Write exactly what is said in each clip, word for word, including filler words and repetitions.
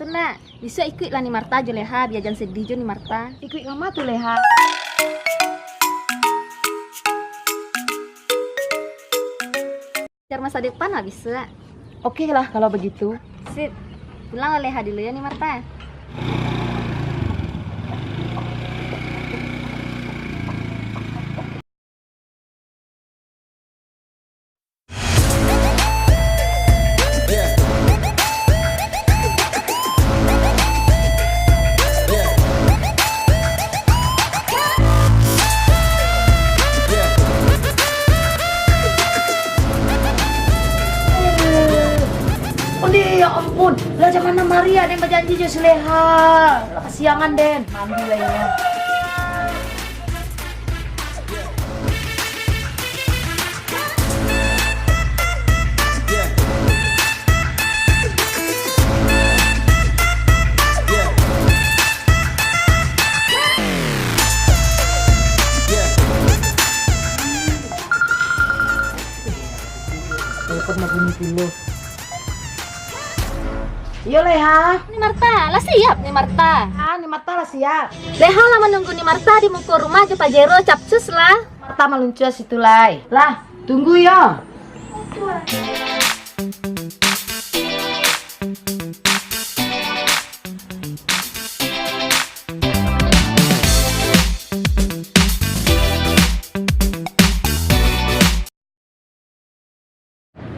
Tu nak, bisuak ikuiklah Ni Marta jo Leha, bia jan sadiah jo Ni Marta. Ikuik kama tu Leha? Jar masa depan lah bisuak. Oke lah kalau begitu. Sip, pulanglah Leha dulu yo Ni Marta. Ondeh, ya ampun, lah jam anam hari aden bajanji jo si Leha. Lah kasiangan den, mandi lah inyo. Telepon lah bunyi pulo. Iyo, Leha. Ni Marta, lah siap Ni Marta? Ah, Ni Marta lah siap. Leha lah manunggu Ni Marta di muko rumah jo Pajero, capcus lah. Marta maluncua situ lai. Lah, tunggu yo.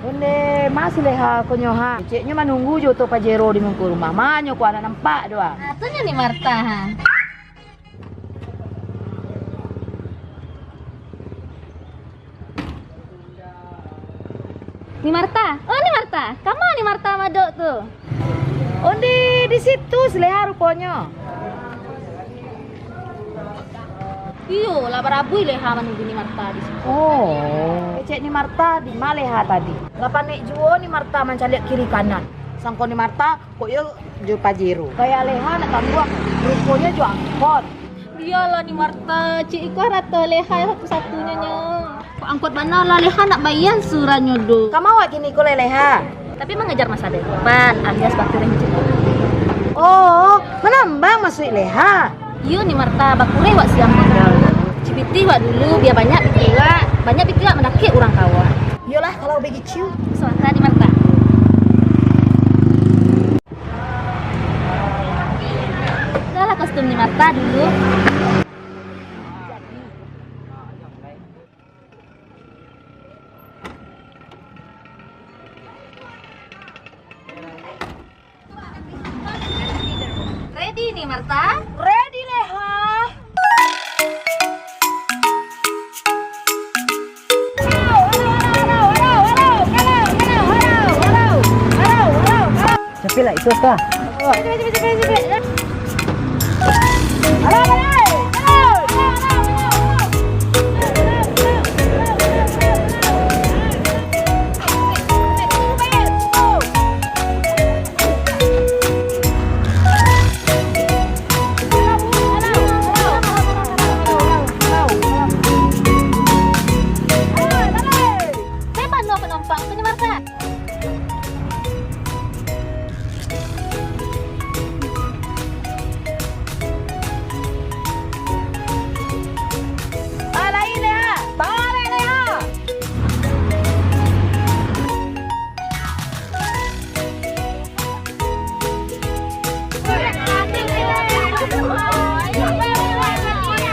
Ondeh, ma si Leha ko nyo ha. Keceknyo manunggu jo oto Pajero di muko rumah. Ma nyo ko, ndak nampak doh ah. Ah, tu nyo Ni Marta ha. Ni Marta, oh Ni Marta, kama Ni Marta madok tu? Ondeh, di situ si Leha ruponyo. Iyo, lah barabuih Leha manunggu Ni Marta di situ. Oh, kecek Ni Marta, di ma Leha tadi? Lah panek juo Ni Marta mancaliak kiri kanan. Sangko Ni Marta, kok iyo jo Pajero. Kayak Leha nak tambuang, ruponyo jo angkot. Bialah Ni Marta, cik iko harato Leha satu-satunyo nyo. Kok angkot bana lah Leha nak bayia surannyo doh. Kama awak kini ko lai Leha? Tapi mangajar masa depan alias baku renjek. Oh, manambang masuik Leha? Iyo Ni Marta, bakureh wak siang tingga. Cibitih wak dulu, bia banyak pitih wak, banyak pitih wak mandakek urang kawan. Iyolah kalau begitu. Suara Ni Marta. Dah lah kostum Ni Marta dulu. Ready Ni Marta? Ready Leha. Capek lah itu apa?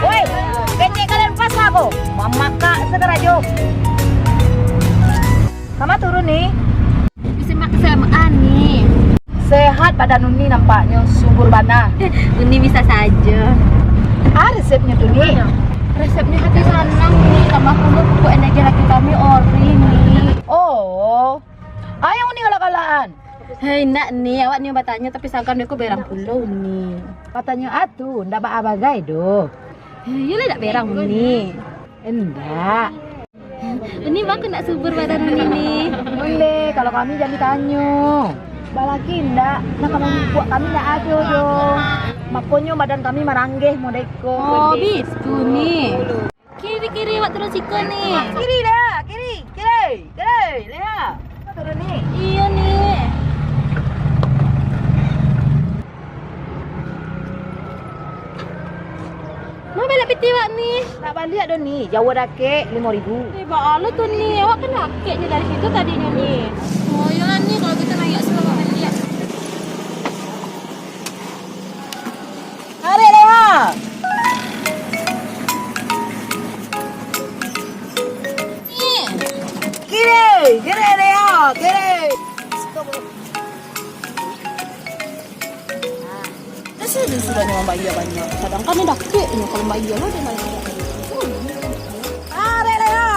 Woi, kecek kalian pasal ko, mamakak sagarajo. Kama turun ni? Bisa maksa M A ni. Sehat badan Uni nampaknyo, subur bana. Uni bisa sajo. Ah, resepnyo tu ni? Resepnyo hati sanang ni, tambah pulo pupuk energi laki kami ori ni. Oh, ayo Uni galak-galakan. Hei, indak ni, awak ni batanyo tapi sagan beko berang pulo ni. Batanyo atu, ndak baa bagai doh. Hei, iyolah ndak berang ni. Indak. Uni baku ndak subur badan Uni ni. Ondeh, kalau kami jan ditanyo. Balaki indak, nah kalau buat kami ndak ado doh. Makonyo badan kami maranggeh model iko. Oh, bitu ni. Kiri, kiri, awak turun siko ni. Kiri dah, kiri, kiri, kiri, Leha. Awak turun ni. Iyo ni. Tiwak ni, nak baliak doh ni, jauah dakek, limo ribu. Eh, baa lo tu ni, awak kan dakek je dari situ tadinyo ni. Oh, iyolah ni, kalau gitu naiak sudah baliak. Arek Leha! Ni. Kiri, kiri Leha, kiri. Dah sudah, sudah nyo mambayia banyak. Sadangkan ni dakek nyo, kalau mambayia lo dia naiak. Arek Leha!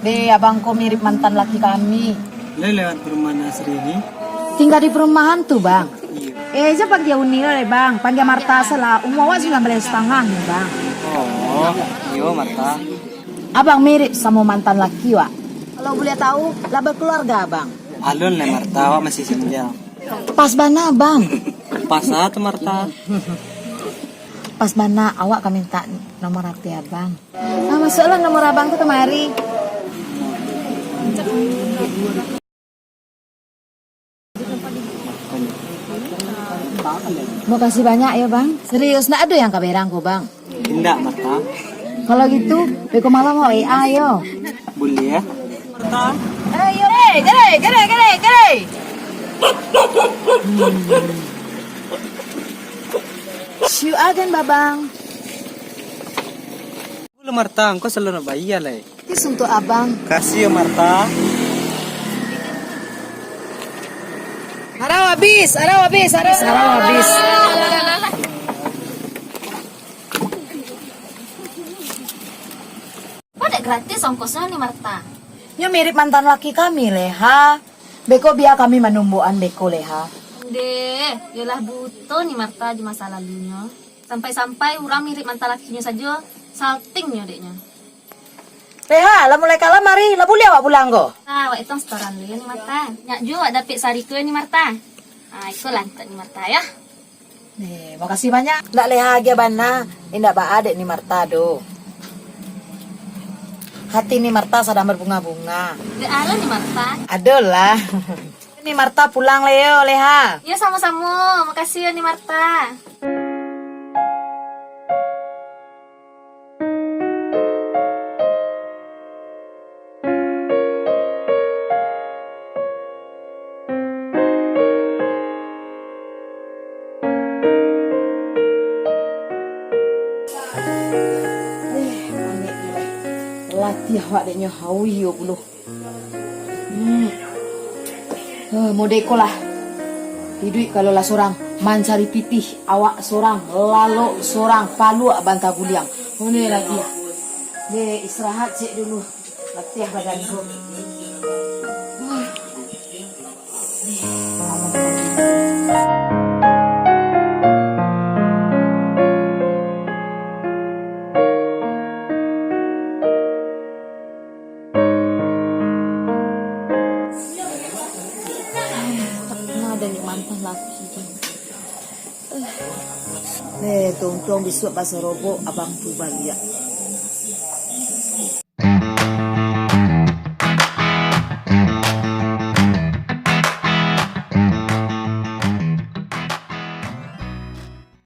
Deh, abang ko mirip mantan laki kami. Lai lewat perumahan Asri ni? Tingga di perumahan tu, Bang. Iyo. Eh, jan panggia Uni lo deh, Bang. Panggia Marta salah. Umua awak sambilan baleh satangah ni, Bang. Oh, iyo, Marta. Abang mirip samo mantan laki wak. Kalau buliah tahu, lah bakaluarga, Bang. Alun lai, Marta, awak masih single. Pas bana, Bang. Pas a tu, Marta? Pas bana, awak ka mintak nomor H P abang. Nah, masuaklah nomor abang tu kamari. Makasih banyak yo, Bang. Serius, ndak ado yang ka berang ko, Bang? Indak, Marta. Kalau gitu, beko malam awak W A yo. Buliah. Marta. Eh, yo. Eh, gere, gere, gere, gere. See you again, Babang. Lo Marta, angko salo nak bayia lai. Tis untuak abang. Kasih yo Marta. Arau habis, arau habis, arau, arau habis. Kok dek gratis ongkosnyo ni, Marta? Nyo mirip mantan laki kami, Leha. Beko bia kami manumbuakan beko, Leha. Deh, yolah buto ni Marta di masa lalunyo. Sampai-sampai urang mirip mantan lakinyo sajo, salting nyo dek nyo. Leha, lah mulai kalam ari, lah buliah awak pulang ko? Ah, awak itu setoran dulu ni Marta. Nyak juo awak dapek saritu ni Marta. Ah, ikolah untuak ni Marta, yo. Eh, makasih banyak. Ndak Leha agiah bana. Indak baa dek ni Marta doh. Hati ni Marta sadang berbunga-bunga. Dek alo ni Marta. Adolah. Ni Marta pulang le yo, Leha. Yo, samo-samo. Makasih yo ni Marta. Eh, latiah awak dek nyo hawi yo pulo. Hmm. Eh, modeko lah. Iduik kalau lah sorang, mancari pitih, awak sorang, lalok sorang, paluak banta guliang. Mode latiah. Deh, istirahat cek dulu. Latiah badan ko. Nah, ado ni mantan laki tu. Eh, tuntuang bisuak basorobok abang tu baliak.